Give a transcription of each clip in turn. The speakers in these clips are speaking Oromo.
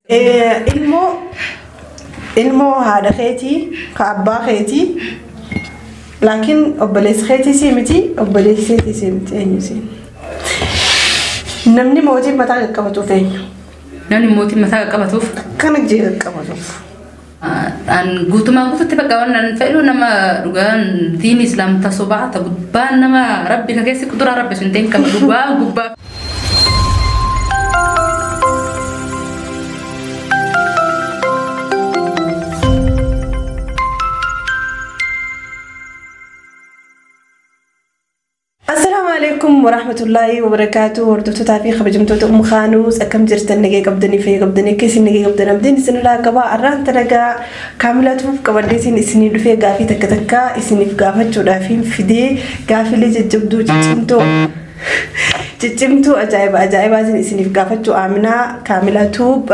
Ilmoo ilmoo haadha keetii ka abbaa keetii, laakiin obboleessi keetii sii miti, obboleessi keetii sii miti, eenyu siin? Namni mootiin mataa qaqqabatuuf eenyu? Namni mootiin mataa qaqqabatuuf? Akkana jee qaqqabatuuf. An guutumaan guututti bakka waan an fedhu nama dhugaan diin islaam tasobaa ta gubbaan nama rabbi ka keessi kuduraa rabbi sun ta'in kama dhugaa gubbaa. Assalaamu alaikum warahmatullaahi wabarakaatu. Hordoftootaa fi kabajamtoota Ummu Kaanuus, akkam jirtan? Nagee qabdanii, fayya qabdanii, akka isin nagee qabdan abdiin isin irraa qaba. Arraan tanagaa Kaamilatuuf qabadhee isin isinii dhufee gaafii takka takka isiniif gaafachuudhaaf fidee, gaafilee jajjabduu ciccimtuu ciccimtuu ajaa'iba ajaa'ibaatiin isiniif gaafachuu Aaminaa Kaamilatuuf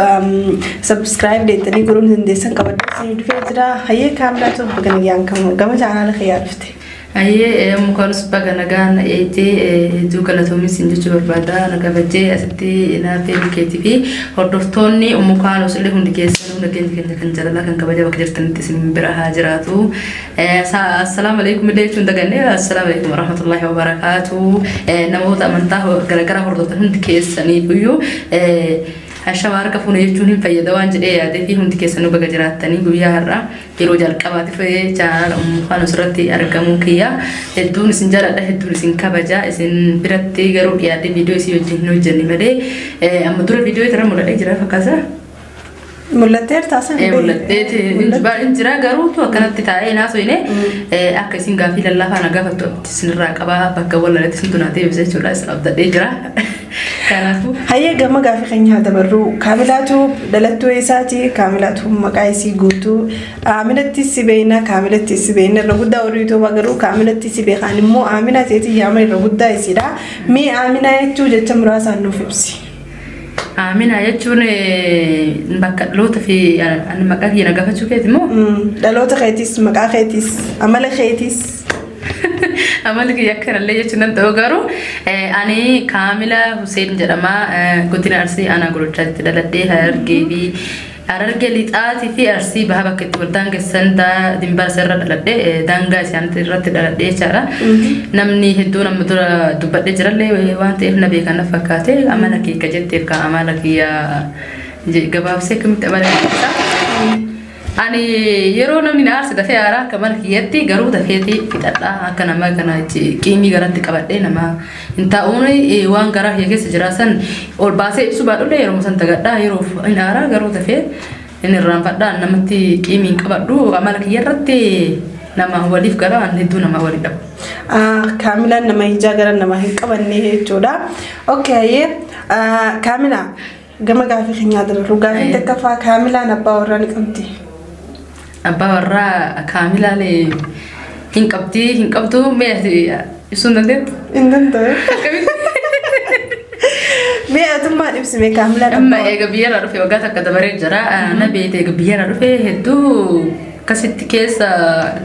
subscribe deettanii godhuun dandeessan qabadhee isinii dhufee jira. Hayyee Kaamilatuuf, baga nagaan gama chaanaala kiyyaa dhufte. Ayyee mukaanus, baga nagaan eegdee, hedduu galatoomis sin jechuu barbaada. Na kabajjee asitti naaf keetii fi hordoftoonni mukaanus illee hundi keessanuu nageenya keenya kan jaalalaa kan kabaja bakka jirtanitti isin bira haa jiraatu. Assalaamu alaikum illee jechuun daganne, assalaamu alaikum warahmatullahi wabarakaatu. Namoota amantaa garaagaraa hordoftan hundi keessaniif iyyuu hashama harka fuune jechuun hin fayyada waan jedhee yaadee fi hundi keessanuu baga jiraattanii. Guyyaa har'aa yeroo jalqabaatiif chaanaala Ummu irratti argamuu kiyya, hedduun isin jaaladha, hedduun isin kabaja. Isin biratti garuu dhiyaadhee viidiyoo isii wajjin hin hojjenne malee amma dura viidiyoo irra mul'atee jira fakkaata. Mul'atteertaa san? Mul'atteeti jira, garuu akkanatti taa'ee naasoo akka isin gaafii lallaafaa na gaafattu isinirraa qabaa, bakka wallalatti isin tunaatee ibsa jechuudha, isin abdadhee jira. Kanaafuu. Hayyee, gama gaafii keenya haa dabarru. Kaamilaatu dhalattuu eessaati? Kaamilaatu maqaa isii guutuu. Aaminatti si beekna, Kaamilatti si beekna. Irra guddaa warri Yuutuubaa garuu Kaamilatti si beekan, immoo Aamina ta'eeti yaama irra guddaa isiidha. Mee Aaminaa jechuu jecha muraasaan nuuf ibsi. Amina jechuun bakka dhaloota fi maqaa kiyya na gaafachuu keeti moo? Dhaloota keetis, maqaa keetis, amala keetis. Amalli kiyya akkanallee jechuun danda'u, garuu ani Kaamila Hussein jedhama. Godina Arsii aanaa Gorochaatti dhaladhee, Harargee fi Harargee Lixaatii fi Arsii Bahaa bakka itti wal daangessan dimbaarsa irra dhaladhee, daangaa isaanii irratti dhaladhee jechaadha. Namni hedduun amma dura dubbadhee jirallee waan ta'eef na beekan na fakkaate. Amala kiyya jetteef kan amala kiyya gabaabsee akkamitti amala kiyya? Ani yeroo namni na aarse dafee aaraa akka mana kiyyatti, garuu dafeeti fixadha. Akka nama kana qiimii garatti qabadhee nama hin taa'uun, waan garaa kiyya keessa jiraasan ol baasee ibsu baadhullee yeroo san tagadha. Yeroo hin aaraa garuu dafee hin irraanfadha, namatti qiimii hin qabadhu. Amala kiyya irratti nama waliif gara hedduu nama walii dhabu. Kaamilaan nama ijaa gara nama hin qabanne jechuudha. Okay, Kaamilaa, gama gaafii keenyaa dabarru. Gaafii takkaffaa, Kaamilaan abbaa warraa ni qabdi? Abbaa warraa Kaamilaan hin qabdi, hin qabdu, mee ati ibsuu hin dandeettu? Hin danda'u. Mee atummaan ibsime, Kaamilaan Amma eega biyyarraa dhufe waggaa takka dabaree jira. Na beekte, eega biyyarraa dhufe hedduu akkasitti keessa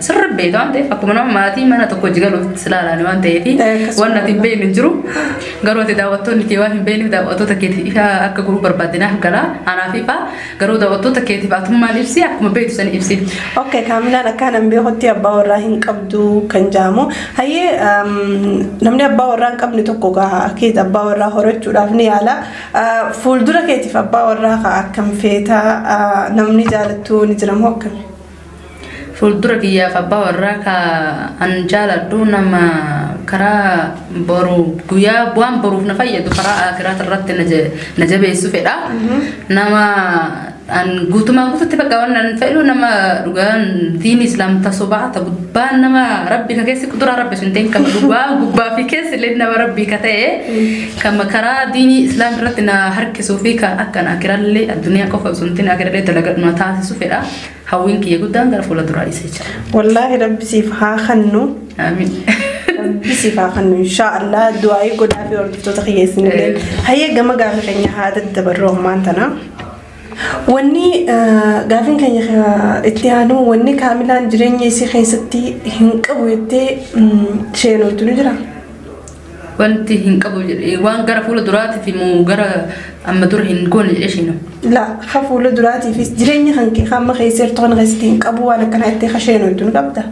sirri beektu waan ta'eef, akkuma nama maatii mana tokko hojii galuuf silaalaan waan ta'eef waan ati hin beekne hin jiru. Garuu ati daawwattoonni kee waan hin beekneef daawwattoota keetiif ifa akka guruu barbaadde naaf gala, anaaf ifa, garuu daawwattoota keetiif atummaan ibsi, akkuma beektu sani ibsi. Okay, Kaamilaan akkaan an beekutti abbaa warraa hin qabdu kan jaamu. Hayyee, namni abbaa warraa hin qabne tokko keet abbaa warraa horachuudhaaf ni yaala. Fuuldura keetiif abbaa warraa akkam feetaa, namni jaalattu ni jira moo akkami? Fuuldura kiyyaaf abbaa warraa ka an jaaladhu nama karaa boru guyyaa waan boruuf na fayyadu karaa akiraata irratti na jabeessu fedha. Nama an guutumaan guututti bakka waan an fedhu nama dhugaan diin islaam tasobaa ta gubbaan nama rabbi ka keessi kuduraa rabbi sun ta'in kama dhugaa gubbaa fi keessi illee nama rabbi ka ta'e, kama karaa diinii islaam irratti na harkisuu fi ka akkan akirallee addunyaa qofa osoo hin ta'in akirallee dalagadhu na taasisu fedha. Hawwiin kiyya guddaan gara fuula duraa isa jecha. Wallaahi rabbi siif haa kennu. Amiin. Rabbi siif haa kennu, inshaa Allah, du'aayii godhaa fi hordoftoota kiyya isinillee. Hayyee, gama gaafii keenya haa daddabarru ammaan tana. Wanni gaafiin keenya itti aanu, wanni Kaamilaan jireenya isii keessatti hin qabu jettee isheen ni jira? Wanti hin qabu waan gara fuula duraatiif immoo gara amma dura hin goone jedhee sheenu. La ka fuula duraatiifis jireenya kan kee hamma keessa jirtu kana keessatti hin qabu waan akkanaa itti kasheenu itti qabda.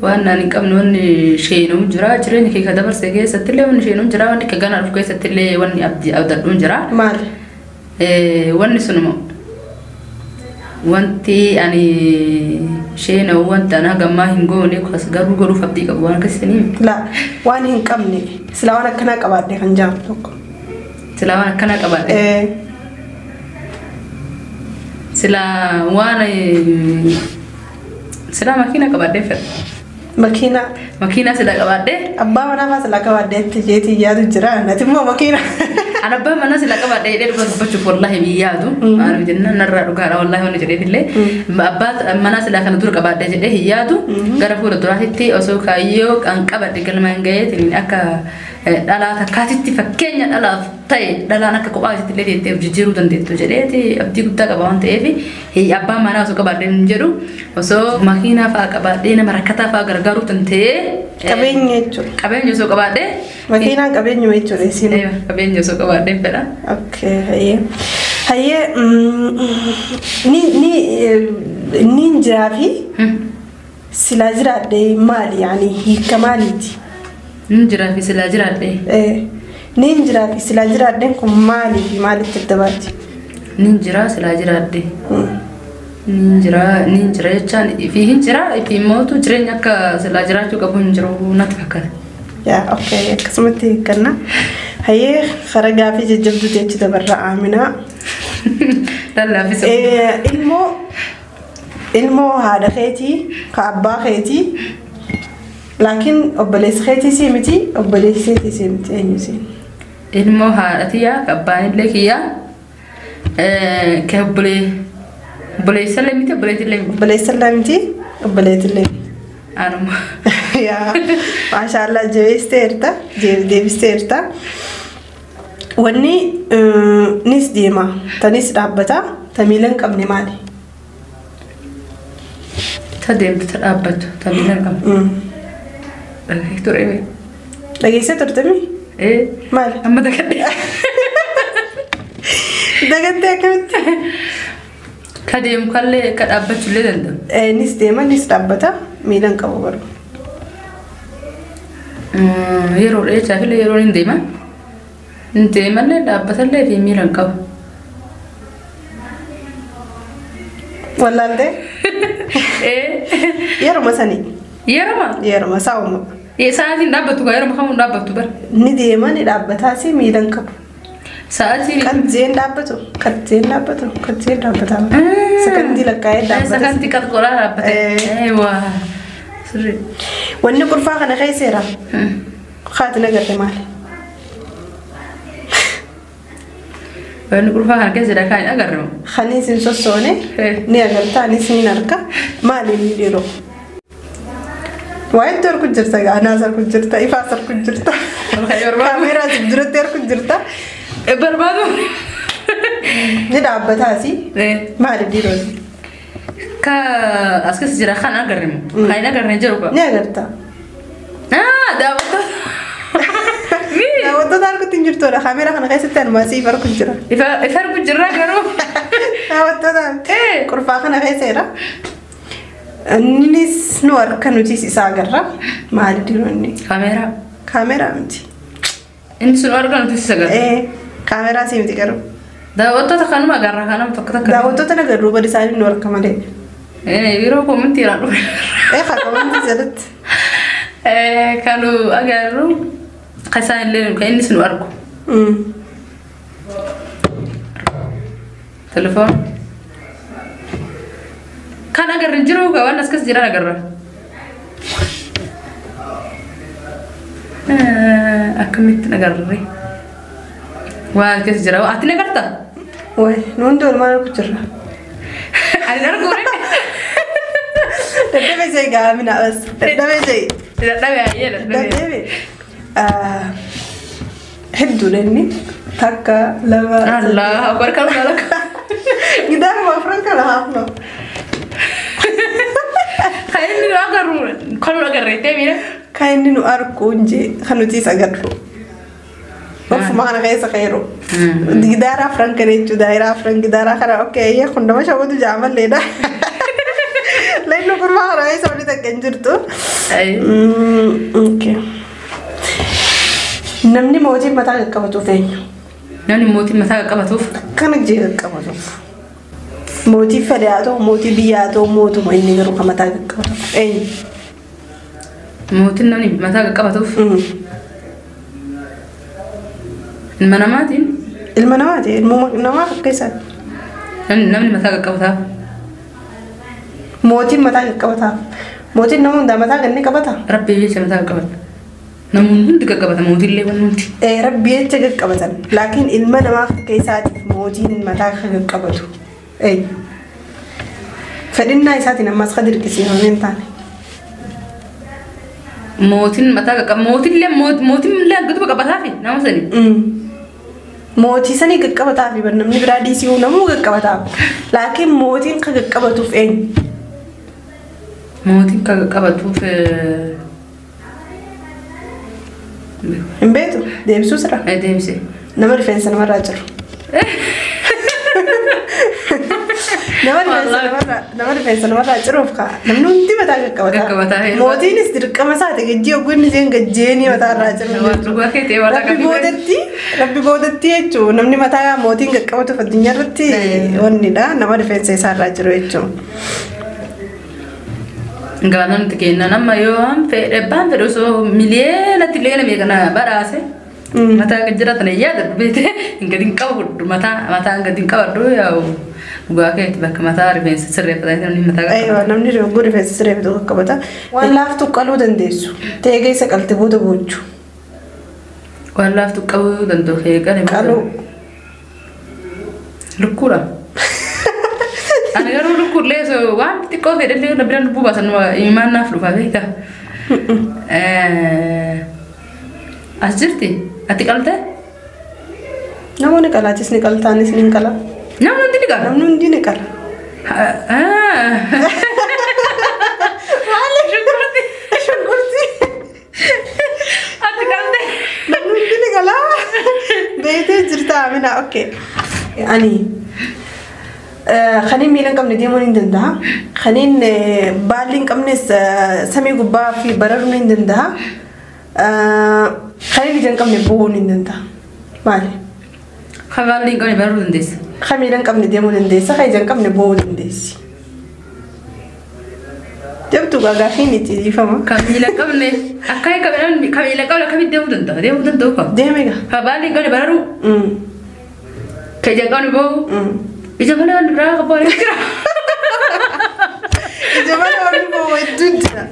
Waan naan hin qabne wanni sheenuu jira jireenya kee ka dabarse keessatti illee wanni sheenuu jira wanni ka gana dhufu keessatti illee wanni abdii abdadhuun jira. Maal? Wanni sunuma wanti ani sheenuu wanta ana gammaa hin goone garuu godhuuf abdii qabu waan akkasii. La waan hin qabne sila waan akkanaa qabaadhe kan jedhamu tokko. Sila waan akkanaa qabaadhe. Sila waan sila makiina qabaadhee fedha. Makiina. Makiina sila qabaadhee. Abbaa manaa fa'aa sila qabaadhee jeetii yaadu jira nati immoo makiina. Ani abbaa manaa sila qabaadhee jedhee dhugaa dubbachuuf wallaahi hin yaadu. Maaliif jennaan narraa dhugaadha wallaahi wanni jedheef illee. Abbaa manaa sila kana dura qabaadhee jedhee hin yaadu. Gara fuula duraatitti osoo kaayyoo kan qabadhe galmaan gaheetiin akka dhalaa takkaatitti fakkeenya dhalaaf ta'e dhalaan akka kophaa isitti illee deettee jijjiiruu dandeettu jedheeti abdii guddaa qaba waan ta'eef abbaa manaa osoo qabaadhee hin jedhu osoo makiinaa fa'aa qabaadhee nama rakkataa fa'aa gargaaruu danda'ee. Qabeenya jechuudha. Qabeenya osoo qabaadhee. Makiinaan qabeenyuma jechuudha isiin. Qabeenya osoo qabaadhee fedha. Okay hayyee. Hayyee ni ni jiraa fi silaa jiraadhee maali yaani hiika maaliiti? Ni jiraa fi silaa jiraadhee. Ni jiraa fi silaa jiraadheen kun maalii fi maalitti adda baati? Ni jiraa silaa jiraadhee. Ni jira jechaan fi hin jira fi mootu jireenya akka silaa jiraachuu qabu hin jiru natti fakkaata. Yaa okay akkasumatti hiikkanna. Hayyee karaa gaafii jajjabduu jechi dabarra Aaminaa. Lallaafisa. Ilmoo haadha keetii ka abbaa keetii laakiin obboleessi keetii sii miti obboleessi keetii sii miti eenyu siin? Ilmoo haadha tiyyaa ka abbaan illee kiyyaa ka obboleessa illee miti obboleetti illee miti. Obboleessa illee miti obboleetti illee miti. Anuma. Yaa maashaallah jabeessiteerta deebisteerta. Wanni nis deema tanis dhaabbata ta miila hin qabne maali? Ta deemtu ta dhaabbattu ta miila hin qabne. Dhageessee ture. Dhageessee turte mi? Maali? Amma dagadhee. Dagattee akkamitti? Ka deemu kallee ka dhaabbachuu illee danda'u. Nis deema nis dhaabbata miila hin qabu garuu. Yeroo dheechaaf illee yeroon hin deema. Hin deemallee dhaabbatallee fi miila hin qabu. Wallaaltee? Yeruma sanii. Yeruma? Yeruma saawuma. Sa'aatiin dhaabbattu gaa yeruma kamuu dhaabbattu bara. Ni deema ni dhaabbataas miila hin qabu. Sa'aatiin. Qazzeen dhaabbatu qazzeen dhaabbatu qazzeen dhaabbata. Sakandii lakkaa'ee dhaabbata. Sakandii qatqoraa dhaabbate. Waa sirrii. Wanni qurfaa kana keesseera. Haati nagarre maali? Wanni qurfaa kana keesseera kan hin agarre moo? Kanis hin sossoone ni agarta anis ni arga maali inni dhiiroo? Waa hedduu argu jirta anaas argu jirta ifaas argu jirta. Kaameeraa duratti argu jirta. Barbaadu. Ni dhaabbataasi. Maali dhiiroo? Ka as keessa jira kan agarre moo? Kan hin agarre jiru kaa? Ni agarta. Daawwattoota. Daawwattoota arguutti hin jirtudha. Kaameeraa kana keessatti anuma siif argu jira. Ifa argu jirra garuu. Daawwattoota qurfaa kana keesseera. Innis nu harka nutis isa agarra. Maali dhiiroo inni? Kaameeraa. Kaameeraa miti. Inni sun arga nutis isa agarra. Kaameeraa si miti garuu. Daawwattoota kanuma agarra kanama tokko tokko. Daawwattoota nagarruu bari isaanii nu harka malee. Yeroo koomintii irraan dhufe. Haa koomintii jalatti. Kanu agarru kan isaan illee kan inni sun argu. Telefoon. Kan agarre hin jiru waan as keessa jiran agarra. Akkamitti agarre? Waan keessa jira ati ni agartaa? Wayi nu hundi walumaan argu jirra. Ani argu ree? Dadhabee jee gaamina bas. Dadhabee jee. Dadhabee ayyee dadhabee. Dadhabee. Hedduudha inni takka lama. Allah akbar kan malaka. Gidaaruma afran kana haafna. Kan inni agarru kan nu agarre ta'e miira. Kan inni nu argu inji kan nuti isa agarru. Ofuma kana keessa qeeru. Gidaara afran kana jechuudha. Daayira afran gidaara kana okey kun nama shawwatu jaamalleedha. Leennu gurmaa kana keessa walitti akka hin jirtu. Okay. Namni mootiin mataa qaqqabatuuf eenyu? Namni mootiin mataa qaqqabatuuf? Akkana jee qaqqabatuuf. Mootii fedhe haa ta'u, mootii biyya haa ta'u, mootuma inni garuu kan mataa qaqqabatuuf eenyu? Mootiin namni mataa qaqqabatuuf? Ilma namaatiin? Ilma namaati. Ilma namaa akka isaati. Namni mataa qaqqabataaf? Mootiin mataa qaqqabataaf. Mootiin nama hundaa mataa ganni qabata? Rabbi jecha mataa qaqqabata. Namoonni hundi qaqqabata mootiillee waan hundi. Rabbi jecha qaqqabatan. Laakiin ilma namaa akka isaatiif mootiin mataa akka qaqqabatu. Fedhinnaa isaatiin ammas ka dirqisiifamee hin taane. Mootiin mataa qaqqaba mootiillee mootiillee hangatuma qabataafi nama sani. Mootii sanii qaqqabataafi bar namni biraa dhiisii namuu qaqqabataaf. Laakiin mootiin ka qaqqabatuuf eenyu? Mootiin ka qaqqabatuuf Hin beektu deebisuu sira. Deebise. Nama rifeensa namarraa jiru. Nama rifeensa namarraa jiruuf kaa namni hundi mataa qaqqabata. Mootiinis dirqama isaati gajjii oguu inni seen gajjeenii mataarraa jiru. Rabbi boodatti jechuun namni mataa mootiin qaqqabatuuf addunyaa irratti wannidha nama rifeensa isaarraa jiru jechuun. Gaanaan nuti kennan amma yoo waan fedhe abbaan fedhe osoo miliyoonatti illee nama kana badhaase mataa kan jiraatan yaada beekte gadi hin qabadhu mataa gadi hin qabadhu yaa'u dhugaa keetti bakka mataa rifeensa sirreeffatanii namni mataa qaqqabata. Aywa namni yogguu rifeensa sirreeffatu qaqqabata. Waan laaftu qaluu dandeessu teegee isa qalte booda boochu. Waan laaftu qabuu danda'u eegale qaluu. Lukkuudha. Ani garuu lukkuullee osoo waan xixiqqoo fedhallee na bira lubbuu baasan imaan naaf dhufa beektaa. As jirti? Ati qaltee? Namoonni qalaatis ni qaltaanis ni qala. Namni hundi ni qala? Namni hundi ni qala. Maali? Shunkurtii. Shunkurtii. Ati qaltee? Namni hundi ni qala. Beektee jirta Amina okey. Ani Kaniin miila hin qabne deemuun hin danda'a. Kaniin baalli hin qabnes samii gubbaa fi bararuun hin danda'a. Kaniin ija hin qabne bu'uun hin danda'a. Maali? Kan baalli hin qabne bararuu dandeessa. Kan miila hin qabne deemuu dandeessa. Kan ija hin qabne bu'uu dandeessi. Jabtuu gaaffiin itti dhiifama. Kan miila hin qabne akka hin qabne kan miila hin qabne akkamitti deemuu danda'a? Deemuu danda'u qaba. Deeme gaa. Kan baalli hin qabne bararuu. Kan ija hin qabne bu'uu. Ija malee waan biraa qabu waan jira. Ija malee waan bu'u hedduun jira.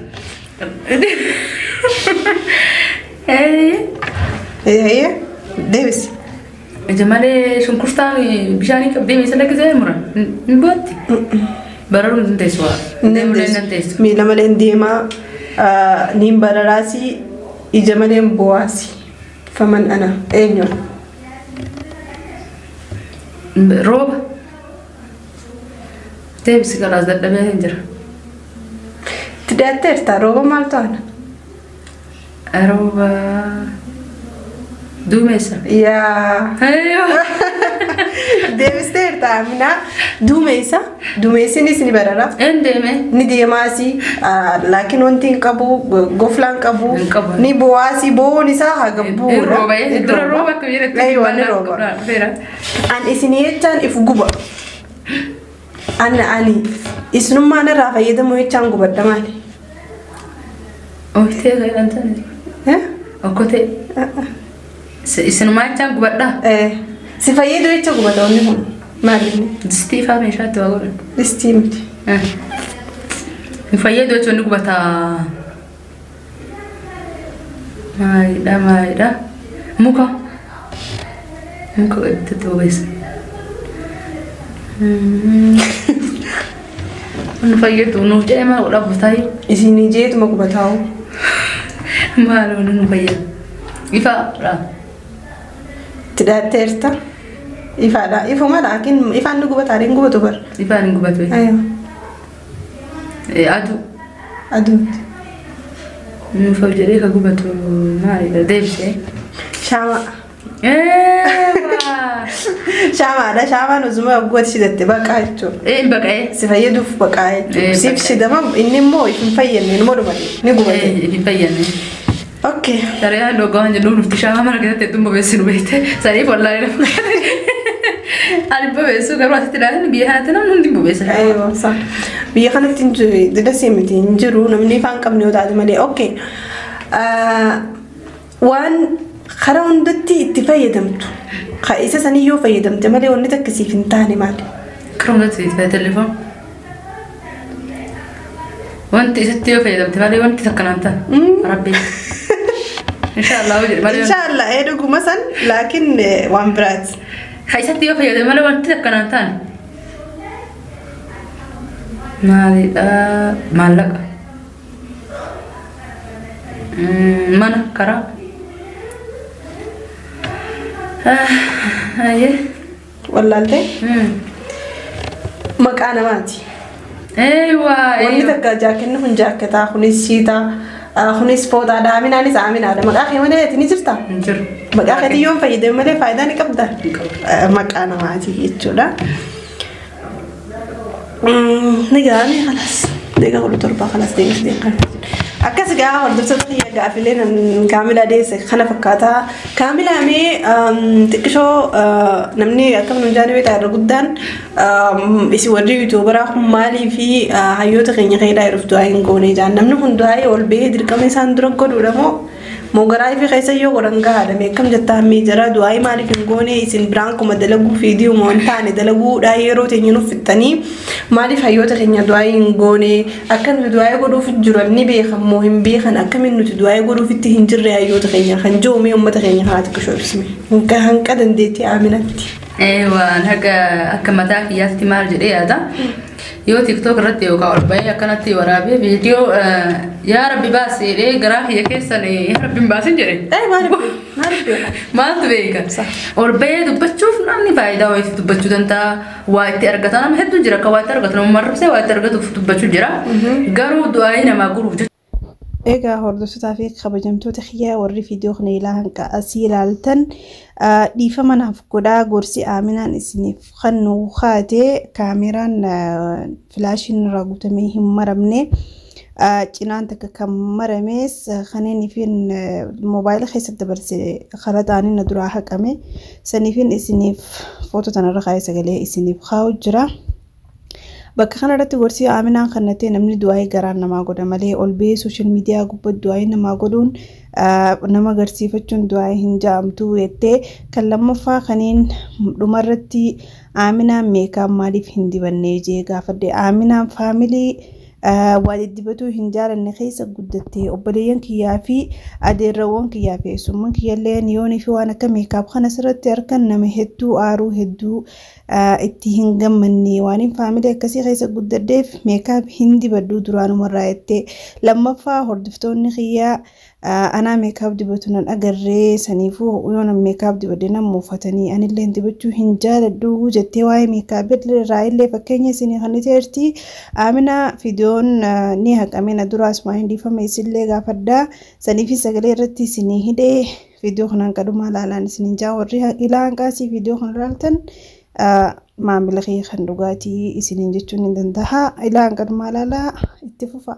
Deebisi. Ija malee shunkurtaan bishaanii qabdee meeshaa lakkisee muran hin bootti. Bararuu hin dandeessu waa. Deemuu hin dandeessu. Miila malee hin deemaa niin bararaasi ija malee hin bu'aasi. Faman ana eenyuun? Rooba. Deebisi kalaas dadhabee hin jira. Tidhaatteerta rooba maal ta'ana? Rooba duumessa. Yaa. Deebisteerta Amina duumessa duumessinis ni barara. Hin deeme. Ni deemaasi laakiin wanti hin qabu goflaan qabu ni bu'aasi bo'oon isaa haga bu'uura. Rooba dura rooba akka jedhetti. Aywa ni rooba. An isinii jechaan if guba. Ani isinummaan irraa fayyadamuu jechaan gubadha maali? Okkotee kan taane. Okkotee. Isinumaa jechaan gubadhaa? Si fayyadu jecha gubata wanni kun maali inni? Distii fa'aa meeshaatti waa godhan. Distii miti. Hin fayyadu jechuun ni gubataa. Maalidha maalidha? Muka. Muka itti bobeessa. Nu fayyadu nuuf jedhee maal godhaa butaayee? Isinii jeetuma gubataa'u. Maal wanni nu fayyadu? Ifaadha. Tidhaatteerta. Ifaadha. Ifuma laakiin ifaan ni gubataa hin gubatu bar. Ifaan hin gubatu. Aywa. Aduu. Aduuti. Nuuf jedhee ka gubatu maalidha deebisee? Shaamaa. Shaamaadha. Shaamaan osuma waggooti shidatte baqaa jechuudha. Ee baqa'ee. Si fayyaduuf baqaa jechuudha. Siif shidama inni immoo if hin fayyadne numa dhumate ni gubate. Hin fayyadne. Okay. Saree dhugaa waan jennuuf dhufti shaamaa mana keessatti hedduun bobeessi nu beekte. Sariif wallaahi lafa. Ani bobeessu garuu asitti ilaalan biyya kanatti namni hundi bobeessa. Aywa sa. Biyya kanatti hin jiru didasii miti hin jiru namni ifaan qabne yoo taate malee. Okay. Waan karaa hundatti itti fayyadamtu. Isa sanii yoo fayyadamte malee wanni takka siif hin taane maali? Karaa hundatti itti fayyadamu telefoon. Wanti isatti yoo fayyadamte malee wanti takka naan taane. Rabbi. Inshaallah jedhe malee. Inshaallah ee dhuguma san laakiin waan biraati. Isatti yoo fayyadame malee wanti takka naan taane. Maalidha? Maallaqa. Mana karaa. Ayyee. Wallaaltee? Maqaa namaati. Eewwaa. Wanni takka jaakenni kun jaakketaa kunis siitaa kunis fooxaadha Aaminaanis Aaminaadha. Maqaa kee malee ati ni jirtaa? Hin jiru. Maqaa keetii yoo fayyadame malee faayidaa ni qabda? Maqaa namaati jechuudha. Ni gaanii خلاص deeqa 17 خلاص deeqa deeqa. Akkas gaa hordoftoota kiyya gaafilee kaamila deesse kana fakkaata. Kaamila mee xiqqishoo namni akkam nuun jaanii beektaa irra guddaan isin warri yuutuubaraa kun maalii fi hayyoota keenya keedhaa jiruuf du'aa hin goone jaan namni kun du'aa ol bahee dirqama isaan dura godhuudha moo moogaraa fi keessa yoo godhan gahaadha mee akkam jettaa mee jara du'aa maaliif hin goone isin biraan kuma dalaguu fi diimu waan taane dalaguudhaa yeroo teenya nuuf fixxanii maaliif hayyoota keenya du'aa hin goone akka nuti du'aa godhuuf jiran ni beekan moo hin beekan akkamiin nuti du'aa godhuuf itti hin jirre hayyoota keenya kan jiru mee uummata keenya kanaa xiqqishoo ibsime hanqa dandeettii Aaminatti. Waan haga akka mataa kiyyaatti maal jedhee yaada. Yoo TikTok irratti yookaan ol bahee akkanatti waraabee viidiyoo yaa Rabbi baasi jedhee garaa kiyya keessan yaa Rabbi hin baasin jedhe. Maaliif beeka? Maaltu beeka? Ol bahee dubbachuuf namni faayidaa wayiif dubbachuu danda'a. Waa itti argata nama hedduun jira akka waa itti argatu nama marrabsee waa itti argatuuf dubbachuu jira. Garuu du'aayii namaa guruuf jechuudha. Egaa hordoftootaa fi kabajamtoota kiyyaa warri viidiyoo kana ilaalan asii ilaaltan dhiifama naaf godhaa gorsi Aaminaan isiniif kan nu kaatee kaameraan filaashiin irraa guutamee hin maramne cinaan takka kan marames kanneen ifin moobaayila keessatti dabarse kalaxaanii na duraa haqame saniifin isiniif footoo tanarra kaa'ee sagalee isiniif kaa'u jira. Bakka kanarratti gorsi Aaminaan kan ta'e namni du'aa garaan namaa godha malee ol bahee sooshaal miidiyaa gubbatti du'aa namaa godhuun nama agarsiifachuun du'aa hin jaamtu jettee kan lammaffaa kaniin dhumarratti Aaminaan meekaap maaliif hin dibannee jee gaafadhe. Aaminaan faamilii waa diddibatuu hin jaalanne keessa guddatte obboleeyyan kiyyaa fi adeerrawwan kiyyaa fi eessummaan kiyyallee yoonii fi waan akka meekaap kana sirratti harkan nama hedduu aaruu hedduu itti hin gammanne waan hin faamilii akkasii keessa guddadheef meekaap hin dibadhu duraanumarraa jettee lammaffaa hordoftoonni kiyyaa anaa meekaap dibatu nan agarree saniifuu yoo nan meekaap dibadde nan muufatanii anillee dibachuu hin jaaladhu jettee waa'ee meekaap irraa illee fakkeenya isinii kan ta'erti. Aaminaa viidiyoon ni haqame na duraas waan hin dhiifame isinillee gaafadhaa saniifi sagalee irratti isinii hidhee viidiyoo kanaan qadumaa ilaalaan isiniin jaa warri ilaa hanqaasii viidiyoo kana ilaaltan maamila kiyya kan dhugaatii isiniin jechuun ni danda'a. Ilaa hanqadumaa ilaalaa itti fufa.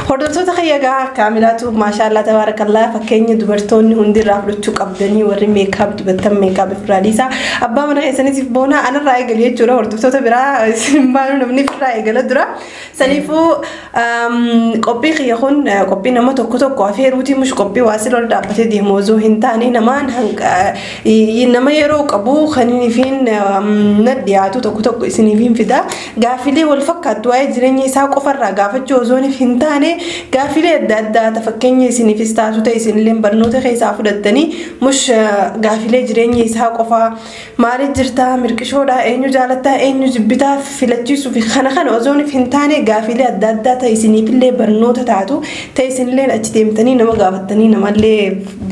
Hordoftoota kiyya gaa kaamilaatu maashaallah tabaarakallaa fakkeenya dubartoonni hundirraa fudhachuu qabdanii warri meekaap dibattan meekaap ofirraa dhiisaa abbaa mana keessaniitiif boonaa anarraa eegali jechuudha hordoftoota biraa isin baanuu namni ofirraa eegala dura saniifuu qophii kiyya kun qophii nama tokko tokko afeeruutii mush qophii waa sila ol dhaabbatee deemu osoo hin taane namaan nama yeroo qabu kaniinifiin na dhiyaatu tokko tokko isiniif fida gaafilee wal fakkaattu waa'ee jireenya isaa qofarraa gaafachuu osoo hin taane gaafilee adda addaa fakkeenya isiniifis taatu ta'e isinillee barnoota keessaa fudhattanii mush gaafilee jireenya isaa qofaa maaliif jirtaa mirqishoodhaa eenyu jaalattaa eenyu jibbitaa filachiisuu fi kana kana osoo hin taane gaafilee adda addaa ta'e isiniifillee barnoota taatu ta'e isinillee achi deemtanii nama gaafattanii namallee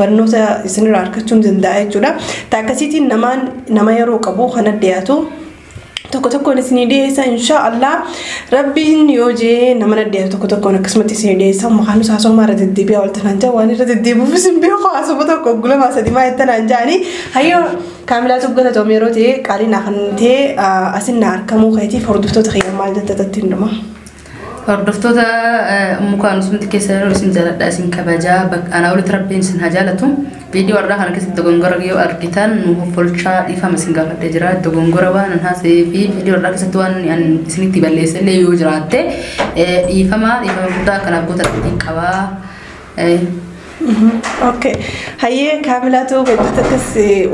barnoota isinirraa argachuu ni danda'a jechuudha. Taakkasiitiin namaan nama yeroo qabu kana dhiyaatu. Tokko tokkoon isinii dhiyeessa inshaallah. Rabbiin yoo jee nama naddeetu tokko tokkoon akkasumatti isinii dhiyeessa. Maqaan isaa haasawaa irra deddeebi'aa ooltan jaa, waan irra deddeebi'uuf isin beeku haasawaa tokko gulamaa sadii maa jettan jaanii. Hayyoo Kaamilaatu, galatoom yeroo ta'e qaalii naa kan ta'e asin na argamuu keetiif hordoftoota kiyya maal jetta tattiin dhuma? Hordoftoota mukaan sumti keessa yeroo isin jaaladha, isin kabajaa, bakka anaa olitti rabbiin isin haa jaalatu. Viidiyoo har'aa kana keessatti dogongora yoo argitan nu hoffolchaa, dhiifama isin gaafadhee jira. Dogongora waan an haasa'ee fi viidiyoo har'aa keessatti waan an isinitti balleesse illee yoo jiraatte dhiifama, dhiifama guddaa kanaaf goota ittiin qabaa. Okay. Hayyee Kaamilaatu, hedduutu akkas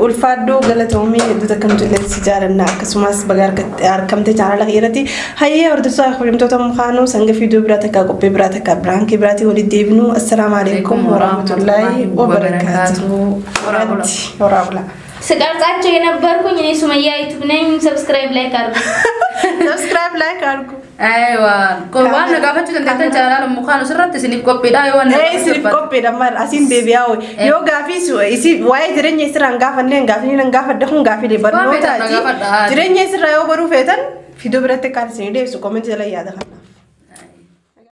ulfaadhu, galatoomii, hedduutu akka nuti illee si jaalanna, akkasumas baga argamte chaanala irratti. Hayyee hordoftoota kabajamtoota mukaanuu sanga fiiduu biraa takka qophii biraa takka biraankii biraatii walitti deebinu. Assalaamu alaikum warahmatullaahi wabarakaatuh. Horaa bulaa. ስቀርጻቸው የነበርኩኝ እኔ ሱመያ ዩቱብ ነኝ። ሰብስክራይብ ላይክ አድርጉ። Subscribe like አድርጉ። Aywa, waan na gaafachuu dandeettan chaanaala mukaan asirratti isiniif qophiidha yoo waan na Ee, isiniif qophiidha maal asiin deebi'aa ooyi. Yoo gaafii isii waa'ee jireenya isirraan gaafannee gaafii nan gaafadhe kun gaafiilee Waan feetan na barnootaati. gaafadha. Jireenya isirraa yoo baruu feetan fidoo biratti kan isinii deebisu koomentii jala yaada kana.